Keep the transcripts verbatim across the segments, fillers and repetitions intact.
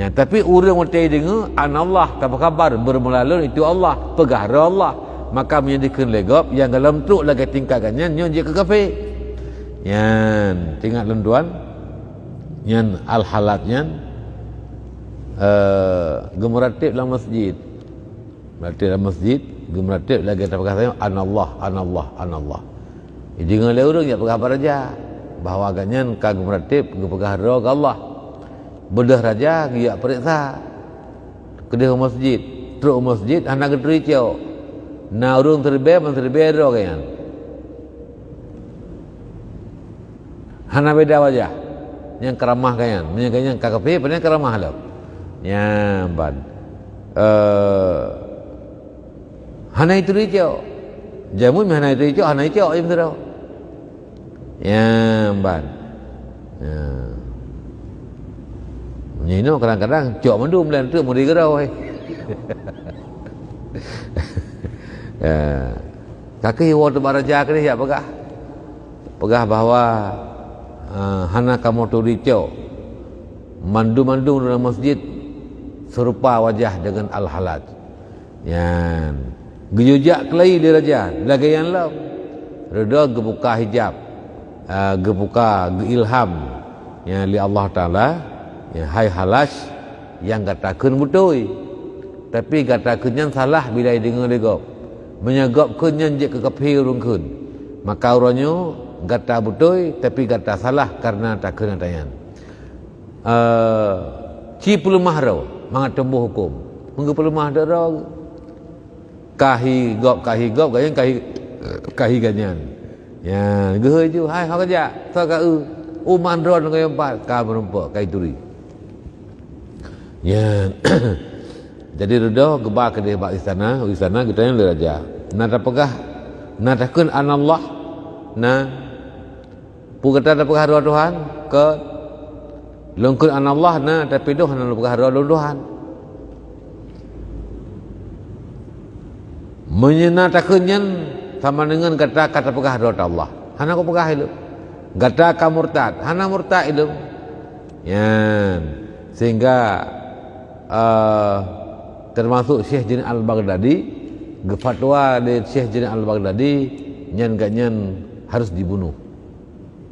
Ya, tapi ureuëng watée deungoe anallah, tapeukabar, beureumeulalu itu Allah, peugah droe Allah. Maka meunyoe dikheun lé gob, nyang golom trok lagée tingkat gobnyan nyoe jeuet keu kafé. Nyan, ingat lôn tuan, nyan al-Hallaj nyan, eh, geumeuratib lam masjid. Meuratéb lam masjid, geumeuratib lagée tapeugah tanyoe, "Anallah, anallah, anallah." Jideungoe lé ureuëng jak peugah bak raja bahwa gobnyan ka geumeuratib geupeugah droe keu Allah. Beudôh raja geujak peuriksa keudeh u masjid. Trok u masjid hana geuturi cok. Na ureuëng siribée, ban siribée droe gobnyan. Hana beda wajah. Nyang keuramah gobnyan, meunyoe gobnyan ka kafé, pane keuramah lom. Nyan ban. Eh, hana ituri cok. Jameun hana ituri cok, hana icok, ya beutôi. Nyan ban. Ya. Nyoe kadang-kadang cok mandum laén tu muri geurau, eh. Ya. Kakeuh iwoe teuh bak raja keudeh jak peugah. Peugah bahwa, eh, hana kamoe turi cok. Mandum-mandum dalam masjid serupa wajah dengan Al-Hallaj. Nyan. Geuyue jak keulai lé raja, lagée nyan lom. Reudoh geubuka hijab, eh, geubuka, geuilham, nyan lé Allah Taala, nyan, "Hai Hallaj, nyang gata kheun beutôi. Tapi gata kheun nyan salah bila jideungoe lé gob. Meunyoe gob kheun nyan jeuet keu kafé ureuëng kheun, maka uroe nyoe gata beutôi, tapi gata salah kareuna takheun ata nyan." Eh, ci peuleumah droe mangat teuboh huköm. Meungeupeuleumah droe, kahi gob, kahi gob, gobnyan kahi, kahi gobnyan. Ya, geuhôi ju, "Hai, ho kajak, soe ka eu? Uman droe ngon pat ka meurumpok, ka ituri." Ya. Jadi reudoh geuba keudeh bak istana, istana geutanyong lé raja. Na tapeugah, na takheun anallah, na Peue gata tapeugah droe Tuhan? Kon. Lôn kheun anallah na, tapi dôh hana lôn peugah droe lôn Tuhan. Meunyoe na takheun nyan, sama deungon gata ka tapeugah droe Allah. Hana kupeugah ilôn. Gata ka murtad. Hana murtad ilôn. Nyan. Sehingga, eh, termasuk Syekh Junaid Al-Baghdadi, geufatwa lé Syekh Junaid Al-Baghdadi, nyan gobnyan harus dibunuh.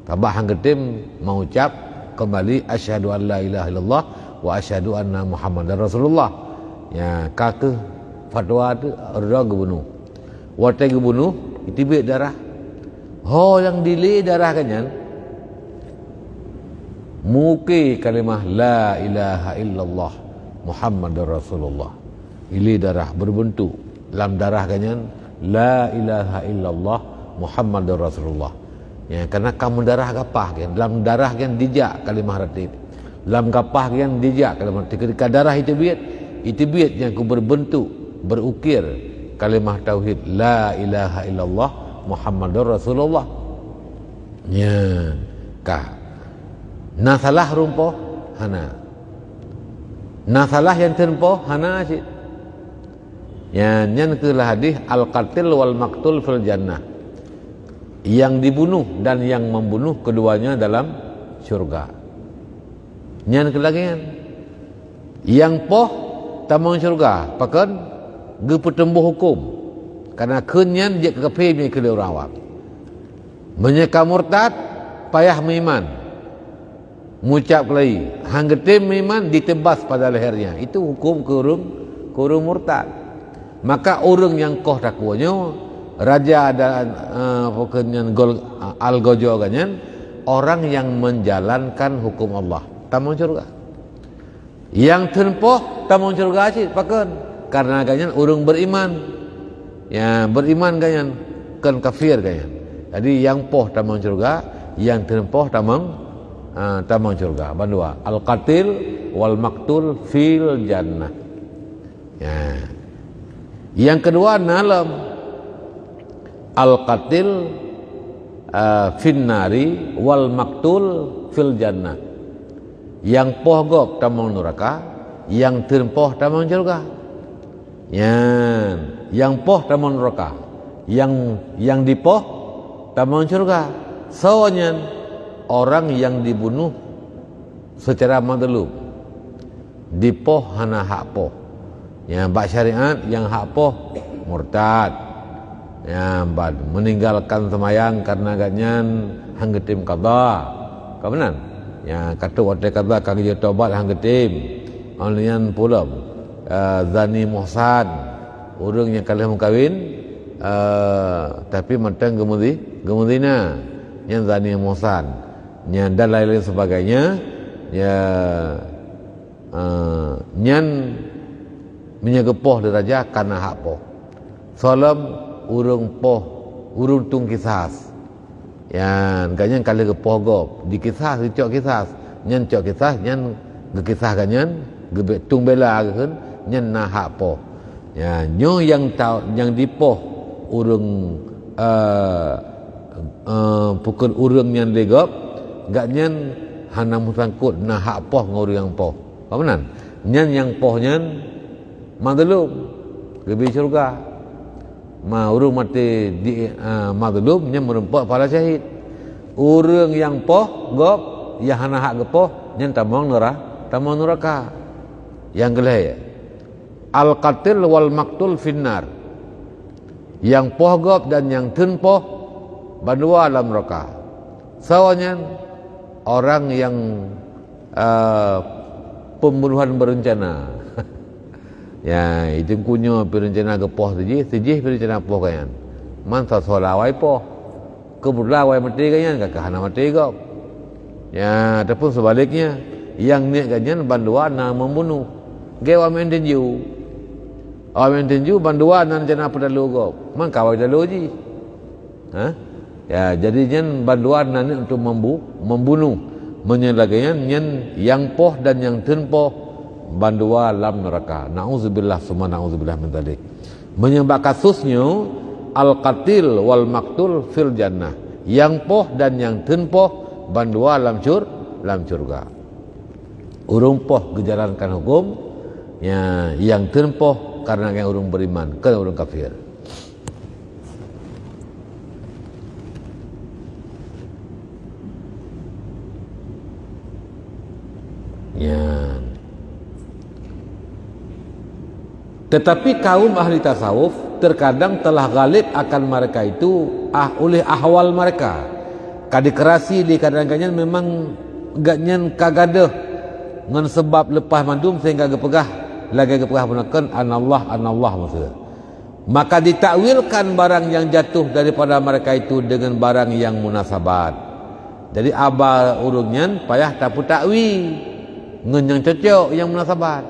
Sabab han geutem meuucap keumbali, "Asyhadu an la ilaha illallah wa asyhadu anna Muhammadar Rasulullah." Ya, ka kheueh fatwa teuh, rot geubunoh. Watée geubunoh, iteubiet darah. Ho nyang dilé darah geuh nyan, meuké kalimah la ilaha illallah Muhammadur Rasulullah. Ilé darah beureubuntuk. Lam darah geuh nyan, "La ilaha illallah Muhammadur Rasulullah." Ya, karena ka meudarah gapah geuh nyan. Lam darah geuh nyan dijak kalimah ratib. Lam gapah geuh nyan dijak kalimah ratib. Ketika darah iteubiet, iteubiet nyang keu beureubuntuk, beurukir kalimah tauhid, "La ilaha illallah Muhammadur Rasulullah." Nyan ka. Na salah rumpok? Hana. Na salah nyang teureumpok? Hana cit. Nyan, nyan keuh hadih al-qatil wal maqtul fil jannah. Nyang dibunuh dan nyang membunuh keduanya dalam syurga. Nyan keuh lagée nyan. Nyang poh tamong syurga, pakon? Geupeuteumbôh huköm. Karena kheun nyan jeuet keu kafé, meuiman keu lé ureuëng awam. Meunyoe ka murtad, payah meuiman. Meucab keulayi, han geutem meuiman, diteubas pada lehernya. Itu huköm keu ureuëng, keu ureuëng murtad. Maka ureuëng nyang koh takue nyoe, raja dan, eh, apa kheun nyan gol, al-gojo geuh nyan, orang yang menjalankan hukum Allah, tamong syurga. Nyang teureumpok tamong syurga cit, pakon? Karena geuh nyan ureuëng beriman. Ya, beriman geuh nyan, kon kafir geuh nyan. Jadi nyang poh tamong syurga, nyang teureumpok tamong, ah, tamong syurga. Bandua, al-qatil wal maqtul fil jannah. Ya. Nyang keudua na lom, al-qatil, ah, fin nari wal maqtul fil jannah. Nyang poh gob tamong nuraka, nyang teureumpok tamong syurga. Nyan, nyang poh tamong nuraka, nyang, nyang dipoh tamong syurga. Soe nyan? Orang yang dibunuh secara mazlum. Dipoh hana hak poh. Nyang bak syariat nyang hak poh murtad. Nyang ban meninggalkan seumayang karena gobnyan han geutem qadha. Ka meunan? Nyang ka trok watèe qadha ka geujak tobat han geutem. Nyan pulom, eh, zani muhsan, ureueng nyang ka lheueh meukawen, eh, tapi mantong geumeuzi-, geumeuzina. Nyan zani muhsan. Nyan dan lain-lain sebagainya. Ya, Ah, nyan meunyoe geupoh lé raja kana hak poh. Soe lom ureueng poh, ureueng tueng kisas. Nyan, gobnyan ka lheueh geupoh gob, dikisas, geucok kisas. Nyan cok kisas, nyan geukisah gobnyan, geubek tueng bela geukheun, nyan na hak poh. Ya, nyoe nyang ta-, nyang dipoh ureueng, eh, eh, pukon ureueng nyan lé gob, gobnyan hana meusangkot na hak poh ngon ureueng nyang poh. Ka meunan? Nyan nyang poh nyan mazlum, geubri syeuruga. Ma ureueng maté di, eh, mazlum nyan meureumpok pahala syahid. Ureueng nyang poh gob, nyang hana hak geupoh, nyan tamong neura-, tamong neuraka. Nyang keulhèe, al-qatil wal maqtul finnar. Nyang poh gob dan nyang theun poh bandua lam neuraka. Soe nyan? Orang nyang, eh, pembunuhan berencana. Ya, i teungku nyoe pih rencana geupoh sijih, sijih pih rencana poh gobnyan. Man sasoe lawai poh. Keubetulan awai maté gobnyan, ka hana maté gob. Ya, ataupun sebaliknya, nyang niet gobnyan bandua na membunuh. Geuh awak meu'en tinju. Awak meu'en tinju bandua na rencana peutaloe gob. Man ka awai taloe jih. Ha? Ya, jadi nyan bandua na niet untuk membu-, membunuh. Meunyoe lagèe nyan, nyan nyang poh dan nyang theun poh bandua lam neuraka. Nauzubillah summa nauzubillah min dzalik. Meunyoe bak kasus nyoe, al-qatil wal maqtul fil jannah. Nyang poh dan nyang theun poh bandua lam syur-, lam syeuruga. Ureueng poh geujalankan huköm, ya, nyang theun poh karena gobnyan ureueng beriman, kon ureueng kafir. Nyan. Tetapi kaum ahli tasawuf terkadang telah ghalib akan mereka itu ah, oleh ahwal mereka. Ka dikerasi di kadang-kadang memang gobnyan ka gadôh ngon seubab leupah mandum sehingga geupeugah lagèe geupeugah bunoe kheun anallah, anallah maksud. Maka ditakwilkan barang nyang jatuh daripada mereka itu dengan barang nyang munasabat. Jadi, haba ureueng nyan payah tapeutakwil ngon nyang cocok, nyang munasabat.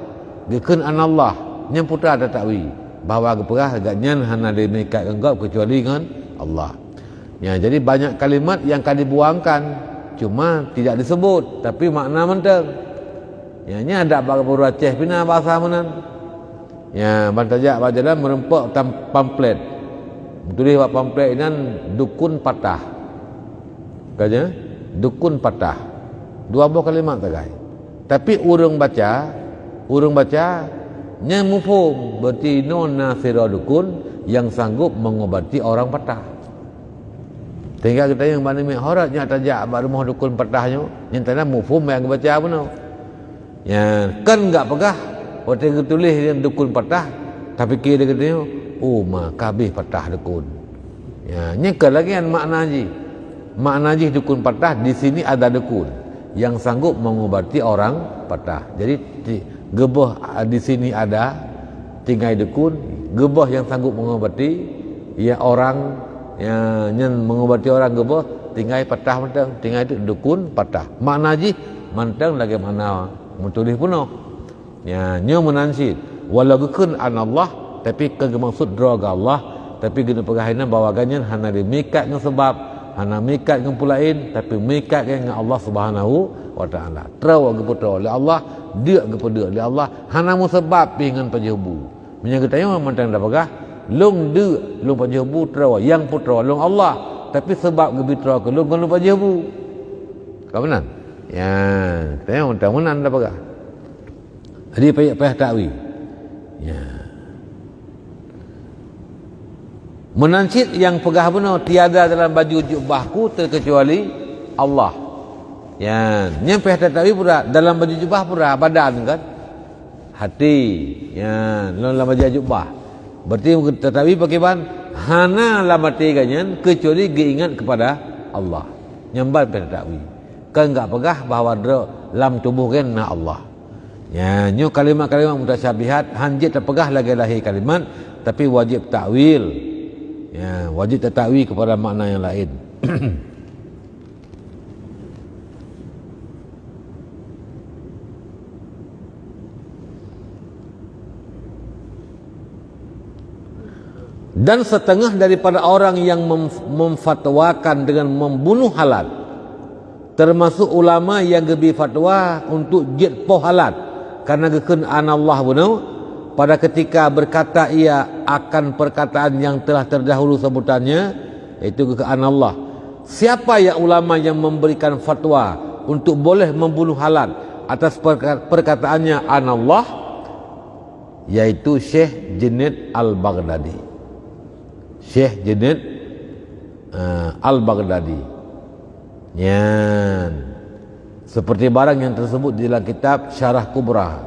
Geukheun anallah, nyan peue teuma tatakwil bahwa geupeugah gobnyan hana lé meuikat ngon gob keucuali ngon Allah. Ya, jadi banyak kalimat yang ka dibuangkan, cuma tidak disebut, tapi makna mantong. Ya, nyan adak bak gubernur Aceh pih na bahasa meunan. Ya, ban tajak bak jalan meureumpok tam-, pamflet. Tuléh bak pamflet inan dukun patah. Ka nyan, dukun patah. Dua boh kalimat sagai. Tapi ureueng baca, ureueng baca nyan muphom, berarti inoe na sidroe dukun nyang sanggup mengobati orang patah. Sehingga geutanyoe bak namiet horot nyak tajak bak rumoh dukun patah nyoe, nyan tanda muphom nyang geubaca bunoe. Nyan, kon gak peugah, watèe geutuléh dukun patah, tapike lé geutanyoe, "Oh, ma ka habéh patah dukun." Ya, nyan kon lagèe nyan makna jih. Makna jih dukun patah, di sini ada dukun yang sanggup mengobati orang patah. Jadi, ti-, geuboh, ah, di sini ada, tinggai dukun, geuboh yang sanggup mengobati, ya, orang, ya, nyan mengobati orang geuboh, tinggai patah mantong, tinggai dukun patah. Makna jih mantong lagèe makna meutuléh bunoe. Ya, nyoe meunan cit. Walau geukheun anallah, tapi kon geumaksud droe geuh Allah, tapi geuneuk peugah inan bahwa gobnyan hana lé meuikat ngon seubab, hana meuikat ngon peue laén, tapi meuikat ngon Allah Subhanahu wa Taala. Troe geupeutroe lé Allah, deuk geupeudeuk lé Allah, hana meuseubab pih ngon pajoh bu. Meunyoe geutanyoe mantong tapeugah, "Lôn deuk, lôn pajoh bu troe, nyang peutroe lôn Allah, tapi seubab geubri troe keu lôn kon lôn pajoh bu." Ka meunan? Ya, geutanyoe mantong meunan tapeugah. Jadi, payah, payah takwil. Ya. Meunan cit nyang peugah bunoe, "Tiada dalam baju jubahku terkecuali Allah." Ya, nyan payah takwil peue, dalam baju jubah peue, badan kan? hati. Ya, lom lam bajée jubah. Berarti tatakwi pakriban? Hana lam até geuh nyan kecuali geuingat kepada Allah. Nyan ban pih tatakwi. Kan gak peugah bahwa droe lam tuboh geuh na Allah. Ya, nyoe kalimat-kalimat mutasyabihat, hanjeuet tapeugah lagée lahé kalimat, tapi wajéb takwil. Ya, wajéb tatakwi kepada makna yang lain. Dan setengah daripada orang yang mem-, memfatwakan dengan membunuh Halat, termasuk ulama yang geubri fatwa untuk jeuet poh Halat, karena geukheun anallah bunoe, pada ketika berkata ia akan perkataan yang telah terdahulu sebutannya, yaitu geukheun anallah. Siapa ya ulama yang memberikan fatwa untuk boleh membunuh Halat atas perka-, perkataannya anallah? Yaitu Syekh Junaid Al-Baghdadi. Syekh Junaid, eh, Al-Baghdadi. Nyan. Seperti barang yang tersebut di dalam kitab Syarah Kubra.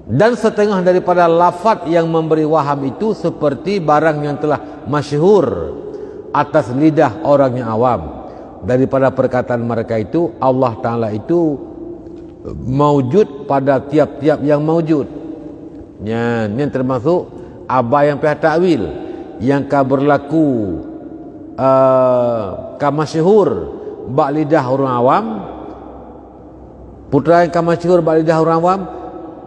Dan setengah daripada lafaz yang memberi waham itu seperti barang yang telah masyhur atas lidah orang yang awam. Daripada perkataan mereka itu, Allah Ta'ala itu maujud pada tiap-tiap yang maujud. Nyan, nyan termasuk aba nyang pih takwil, nyang ka berlaku, eh, ka masyhur bak lidah ureuëng awam. Peue nyang ka masyhur bak lidah ureuëng awam,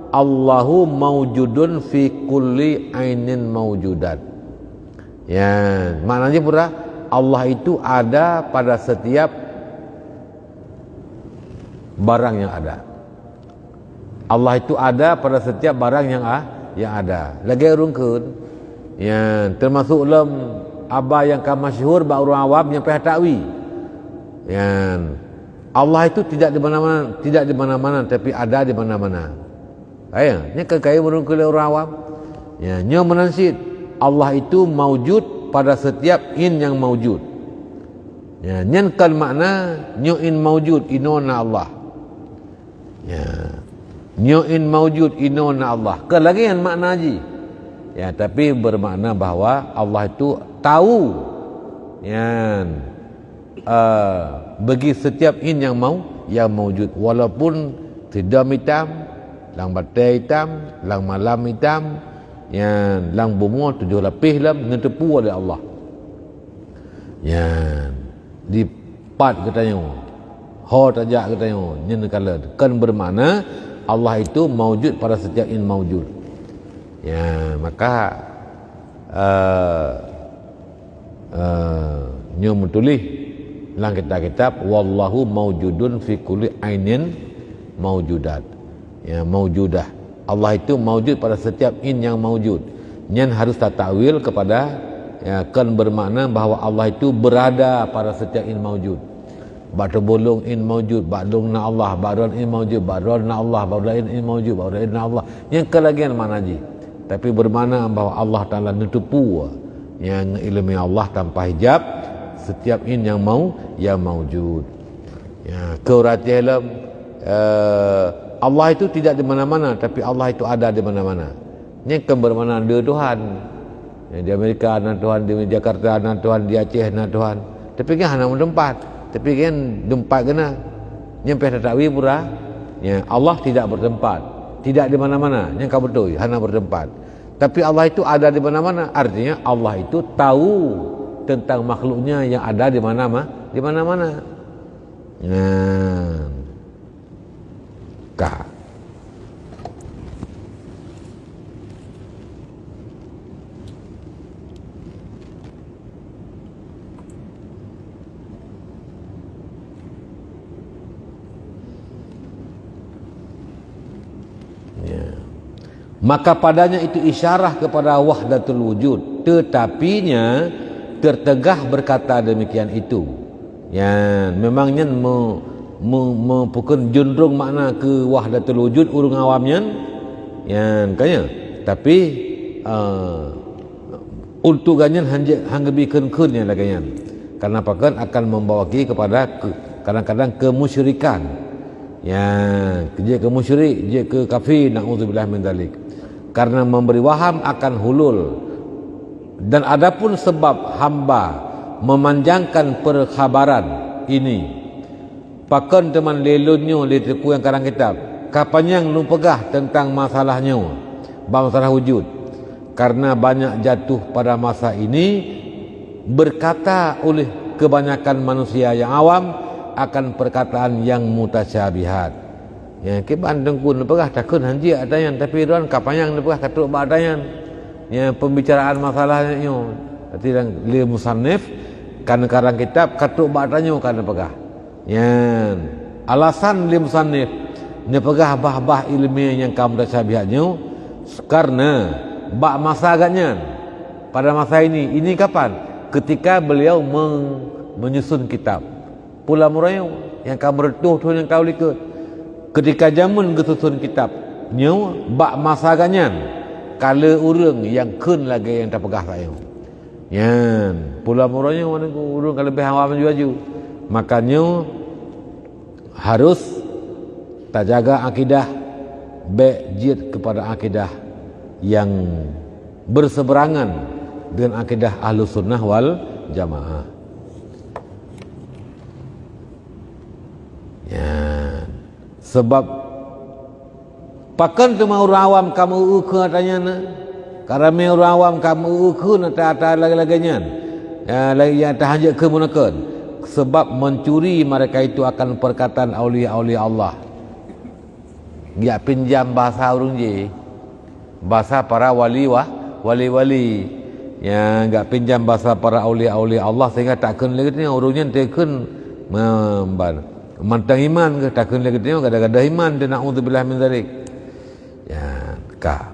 "Allahu maujudun fi kulli ainin maujudat." Ya, maknanya peue? Allah itu ada pada setiap barang yang ada. Allah itu ada pada setiap barang yang a-, yang ada. Lagée ureuëng kheun, ya, termasuk lom aba nyang ka masyhur bak ureuëng awam nyang pih tatakwi. Ya, Allah itu tidak di mana-mana, tidak di mana-mana, tapi ada di mana-mana. Kaya, nyan kan kaya meureueng keu lé ureuëng awam. Ya, nyoe meunan cit, Allah itu maujud pada setiap in yang maujud. Ya, nyan kan makna nyoe in maujud, inoe na Allah. Ya. Nyoe in maujud, inoe na Allah. Kan lagée nyan makna jih. Ya, tapi bermakna bahwa Allah itu tahu. Nyan. Eh, bagi setiap in yang mau, yang maujud, walaupun sidom itam, lam batée itam, lam malam itam, nyan, lam bumoe tujoh lapéh lom neuteupeue lé Allah. Nyan, dipat geutanyoe, ho tajak geutanyoe, nyan kalon. Kan bermakna Allah itu maujud pada setiap in maujud. Ya, maka, eh, Eh, nyoe meutuléh lam kitab-kitab, "Wallahu maujudun fi kulli ainin maujudat." Ya, maujudah. Allah itu maujud pada setiap in yang maujud. Nyan harus tatakwil kepada, ya, kan bermakna bahwa Allah itu berada pada setiap in maujud. Bak teubulông in maujud, bak lông na Allah, bak droen in maujud, bak droen na Allah, bak droen in maujud, bak droen na Allah. Nyan kan lagée nyan makna jih. Tapi bermakna bahwa Allah Taala neuteupeue nyang ileumèe Allah tanpa hijab setiap in nyang mau, nyang maujud. Ya, keu ureueng Aceh lom, eh, Allah itu tidak di mana-mana, tapi Allah itu ada di mana-mana. Nyan kan bermakna dua Tuhan. Ya, di Amerika na Tuhan, di Jakarta na Tuhan, di Aceh na Tuhan. Tapi kan hana meuteumpat. Tapi kan teumpat keunan. Nyan pih tatakwil pura. Ya, Allah tidak bertempat. Tidak di mana-mana. Nyan ka beutôi, hana bertempat. Tapi Allah itu ada di mana-mana. Artinya Allah itu tahu tentang makhluknya yang ada di mana-ma-, di mana-mana. Nah. Ka. Ya. Maka padanya itu isyarah kepada wahdatul wujud, tetapinya tertegah berkata demikian itu. Ya, memang nyan me-, me-, me-, pukon jondrong makna keu wahdatul wujud ureueng awam nyan. Ya, makanya. Tapi, eh, untuk gobnyan han jeuet, han geubi kheun-kheun nyang lagèe nyan. Karena pakon akan membawa kepada ke-, kadang-kadang kemusyrikan. Ya, jeuet keu musyrik, jeuet keu kafé, naudzubillah min dzalik. Karena memberi waham akan hulul. Dan adapun sebab hamba memanjangkan perkhabaran ini, pakon teuma lé lôn nyoe lé Teungku nyang karang kitab, ka panyang lôn peugah teuntang masalah nyoe, bak masalah wujud. Karena banyak jatuh pada masa ini berkata oleh kebanyakan manusia yang awam akan perkataan yang mutasyabihat. Ya, kiban Teungku neupeugah takheun hanjeuet ata nyan, tapi droen ka panyang neupeugah ka trok bak ata nyan. Ya, pembicaraan masalah nyoe. Berarti dan lé musannif ka neukarang kitab ka trok bak ata nyoe ka neupeugah. Nyan alasan lé musannif neupeugah bah-bah ilmiah nyang ka mutasyabihat nyoe, karena bak masa geuh nyan, pada masa ini, ini kapan? Ketika beliau meng-, menyusun kitab. Pulam uroe nyoe nyang ka meureutoh thon nyang ka likot. Ketika jameun geususun kitab nyoe bak masa geuh nyan, ka le ureuëng nyang kheun lagée nyang tapeugah saat nyoe. Nyan, pulam uroe nyoe ureuëng ka leubeh awam laju-laju. Maka nyoe harus tajaga akidah, bék jeuet keupada akidah nyang berseuberangan dengan akidah Ahlus Sunnah wal Jamaah. Nyan. Sebab pakon teuma ureuëng awam ka meu-eu kheun ata nyan, ka ramé ureuëng awam ka meu-eu kheun ata-ata lagée-lagée nyan, ya, lagée nyang tahanjeuet kheun meunan kon. Sebab mencuri mereka itu akan perkataan aulia-aulia Allah. Jak pinjam bahasa ureuëng jih. Basa para wali wah, wali-wali. Nyang gak pinjam basa para aulia-aulia Allah sehingga takheun lé geutanyoe ureuëng nyan takheun memban. Mantong iman geuh takheun lé geutanyoe gada-gada iman teuh, naudzubillah min dzalik. Ya, ka.